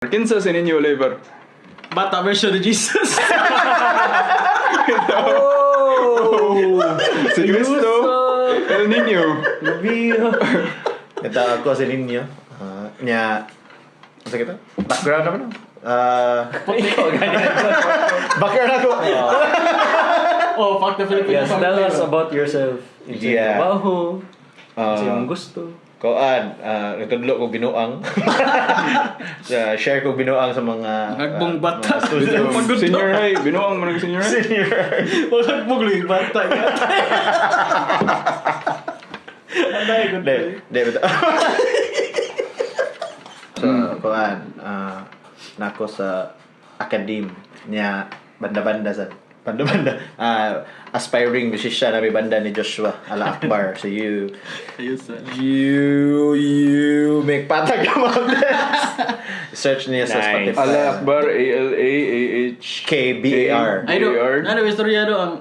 Kinsa si Niño Oliver? Bata version of Jesus. Oh! Si Cristo El Niño. Ito ako si Ninyo. Ah, nya sa kita? Background naman, no? Ah, Ikaw, ganyan. Background ako. Oh, fuck the Philippines. Yes, tell us about yourself. Trabaho, sa imong gusto. Koan, nagtudlo ko binuang. Sa share ko binuang sa mga Nagbong bata. mga students. Pagod. Senior high. Binuang mo ng senior high? Senior. Walang bugling bata. Atay, good. Di, di betul. So, koan, nako sa academe niya banda-banda sa banda-banda, aspiring musician na may banda ni Joshua Ala Akbar, so you Ayos ah. you make patag about this, search niya sa Nice. Spotify. Ala Akbar, A-L-A-A-H. K B A R. Ay, do, AR. ano, istorya do ang